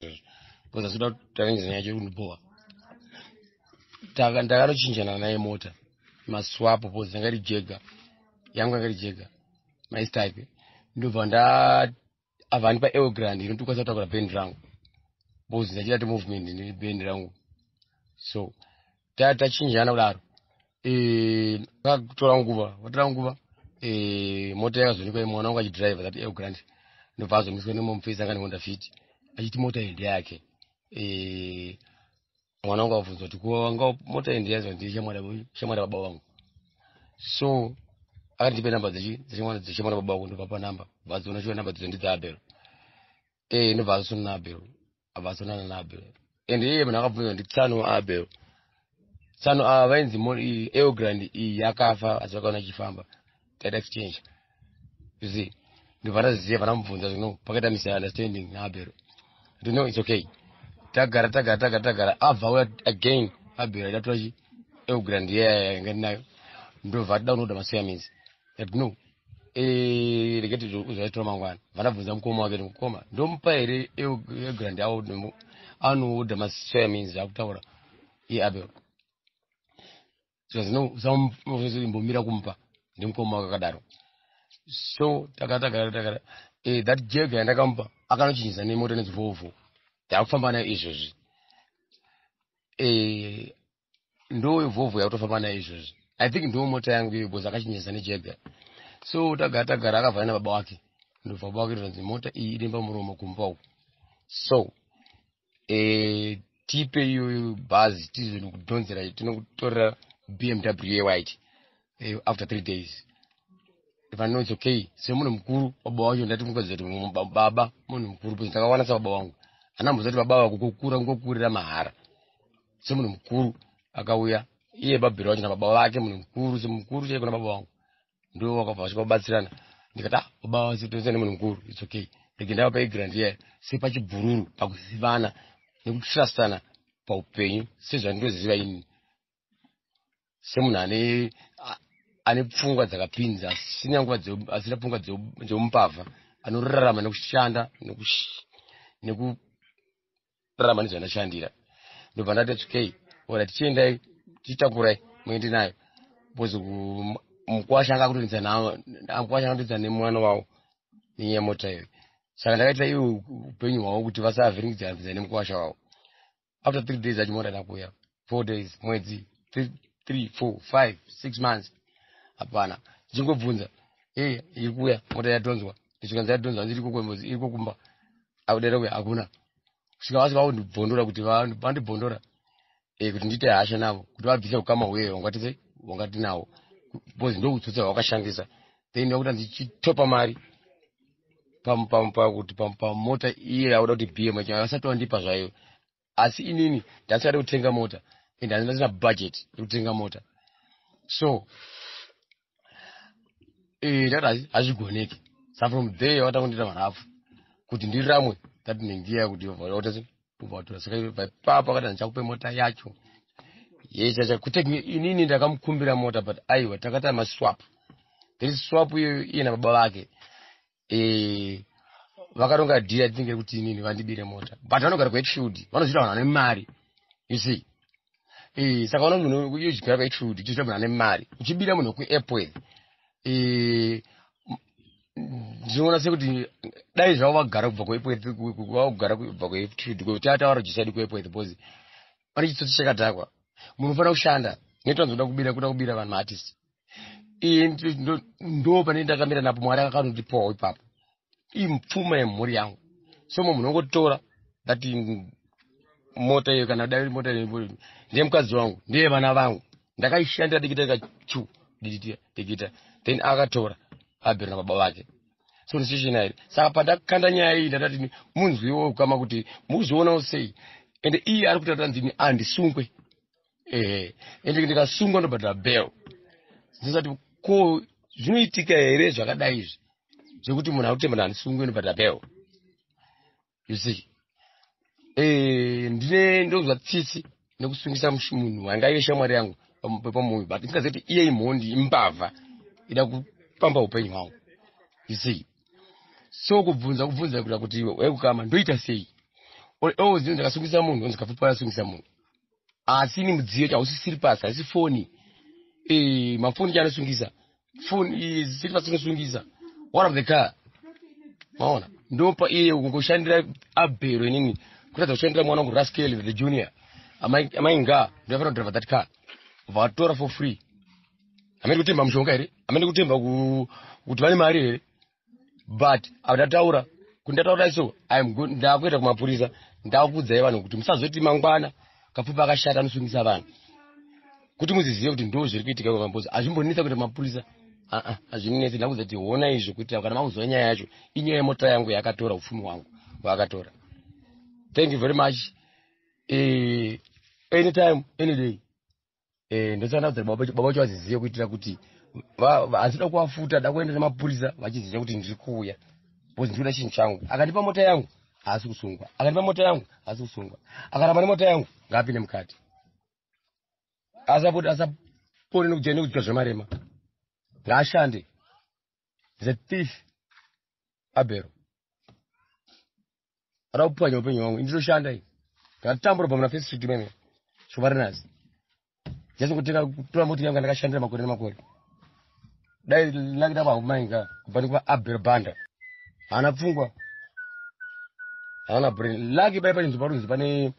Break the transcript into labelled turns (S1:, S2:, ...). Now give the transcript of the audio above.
S1: Because asida kutaringisa nyaya yacho kundibhowa. Ndakanochinjana naye mota maswap, because yanga iri Jaguar yangu, yanga iri Jaguar maS-Type. Ndobva nda abva andipa Elgrand inotokwanisa kutakura bhendi rangu, because ndachiita ti movement nebhendi rangu. So tachinjana kudaro. Akatora nguva, vatora nguva, mota yakazonikwa mwana wangu achidhiraivha that Elgrand. Ndobva azomiswa nemomufesi anga neHonda Fit, achiti mota iyi ndeyake. Mwana wangu abvunza kuti ko mota iyi ndeyazwa ndeshamwari, shamwari baba vangu. So akati, "Ndipe namba dzeshamwari baba vangu." Ndobva pa namba vadziona shuwa, namba dzidzo ndidzaAbel. Ndobva azosona naAbel, abva asonana naAbel. And iye munhu akabvunza nditsano Abel, tsano ava vainzi Elgrand iyi yakafa, asi vakaona ichifamba, taita exchange, you see. Ndobva ndaziva, vandamubvunza zvino, pakaita misunderstanding naAbel. Ndino, "No, it's okay." Tagara, tagara, tagara, tagara. Abva auya again Abel, aida chi Elgrand iyaya yanga ndinayo. Ndobva atida kunoda masoya. Ati, "No, regeti uzvaitora mangwana." Vandabvunza mukoma wake, "Mukoma, ndomupa here Elgrand avo anoodha masoya?" Akutaura iye Abel zvikanzi, "No, usambombomira kumupa." Ndimukoma wake akadaro. So tagara, tagara, tagara. That Jaguar yandakamupa akanochinjisa nemota nedziVolvo yakufamba nayo izvozvi. Ndo Volvo yakutofamba nayo izvozvi. I think ndo mota yangu iyo, because akachinjisa neJaguar. So tagara, tagara. Akavhaya nababa wake. Ndobva baba wake zvanzi, "Mota iyi ine pamuromo kumba uku, so tipe iyoyo bhazi tizonokudhonzera, tinokutorera BMW yewhite after 3 days." If I know it's okay, semunhu mukuru baba wacho, ndati mukadzi kuti baba munhu mukuru, because ndakawana sababa wangu handambozati baba vako kukura ngokurira mahara. Semunhu mukuru akauya iye babhero wacho nababa vake, munhu mukuru, semukuru chaiko nababa vangu, ndo wakabva vasvika kubatsirana. Ndikati, "Ah, baba vasitose nemunhu mukuru, it's okay, rege ndavapa igrand iya sepachibhururu pakuzivana nekutrustana paupenyu." Sezvandinoziva ini semunhu ane pfungwa dzakapinza, asina nguva, asina pfungwa dzeumupavha, anorarama nekushanda, nekurarama nezvandashandira. Ndobva ndati, "Okay, ora tichiendai, tichitakurai muende nayo," because mukwasha anga akutoendesa, mukwasha anga nemwana wavo nenyaya yemota iyoyo. Saka ndakaitira iwo upenyu hwavo kuti vasavhiringidzana nemukwasha wavo. After 3 days achimota ndakuya, 4 days, mwedzi, 3, 4, 5, 6 months, hapana. Ndichingobvunza, "Ei, iri kuuya mota yadhonzwa?" Ndisvikanzi yadhonzwa, iri kumba akudera kuya hakuna. Kusvika vasi vakundibvondora, kuti vandibvondora kuti ndiite hasha navo, kuti vabvise ukama hweyo hwangati hwangati nawo, because ndokutsotsa hwakashandisa. Then vakuti ndichitopa mari pakuti pamota iye auda kuti BM vasati vandipa zvayo, asi inini ndasingade kutenga mota and handina budget yekutenga mota. So ndakati hazvigoneki. Sa from there vakatanga kundiita marafu kuti ndiramwe that nengiya kuti vatora. Saka ipapo akati, "Handichakupe mota yacho yechacha." Kuti inini ndakamukumbira mota, but aiwa, takaita maswap. There is swap iyoyo, iye nababa vake vakaronga deal atinge kuti inini vandibire mota, but vanogara kuHatfield, vanoziita vanhu vane mari, you see. Saka ona munhu uchigara kuHatfield, uchiziita munhu ane mari, uchibira munhu kuAirport. Ndinoona sekuti dai zvavo vagara kubva kuAirport, vagara kubva kuHatfield, kuti ataura jisadi kuAirport, because pane chitsotsi chakadhakwa. Munhu unofanira kushanda netoanzoda kubira, kuda kubira vanhu maartist. Ndo pane ndakamira napo. Mwari akanondipawo ipapo ipfuma yemhuri yangu. So munhu unongotora that mota iyo, kana dai mota iyo ndiye mukadzi wangu, ndiye vana vangu, ndakaishandira dikita kachu dikita dikita. Then akatora abhero nababa vake. So decision iri. Saka pandakanda nyaya iyi, ndakati munzwiwo ukama kuti muzvionawo sei. Ende iye ari kutaura nzini handisungwe, ehe, ende ndikasungwa ndobhadhara bail. Ndisati ko zvinoitika here zvakadai izvi zvekuti munhu ari kutembana handisungwe, ndobhadhara bail, you see? Ndine ndonzwa tsitsi nekusungisa munhu wanga ive shamwari yangu pamuyu, but ndingaziva kuti iye imhondi, imbavha ida kupamba upenyu hwangu, you see. So kubvunza, kubvunza kuita kuti wekukama ndoita sei. Ozi ndakasungisa munhu, onzi Kapfupi asungisa munhu, asi ni mudziyo chausi siripasi, haisi foni. Mafoni chanosungisa foni, siripasi inosungisa. One of the car, maona, ndopa iye kungoshandira Abhero. Inini kuratidza kushandira mwana wangu Raskel the junior, amainga ndinofanira kudriva that car, vatora for free. Hamene kutemba mushonga here? Hamene kutemba kuti vane mari here? But ndataura kuti ndataura so, ndakuenda kumapurisa. Ndakuudzai vanhu kuti musazoti mangwana Kapfupi akashata, anosungisa vanhu, kuti muzizive kuti ndo zviri kuitika kwamambozi. Hazvimbonetsa kuita mapurisa, aa, hazvinetsi. Ndakuudza kuti hona izvo, kuti kana makuziva nyaya yacho, inyaya yemota yangu yakatora, upfumi hwangu hwaakatora. Thank you very much. Anytime, any day. Ndosaka ndakuudza baba vacho vazizive, kuitira kuti handida kuvafuta, da kuenda nemapurisa vachiziva kuti ndiri kuuya, because ndikuda chinhu changu. Akandipa mota yangu, haasi kusungwa. Akandipa mota yangu, haasi kusungwa. Akaramba nemota yangu, ngaapinde mukati, asapone nekudya zvemarema, ngaashande. The thief Abhero ada kupwanya upenyu hwangu. Indinoshanda iyi, ndakatambura pamuna First Street meme shovarinasi jasi kutenga kutora mota yangu ndakashandira makore nemakore. Dai lakita pakumainga kubva nekuva Abhero Banda haana pfungwa, haana brain. Laki pai pachinzi parunzi pane.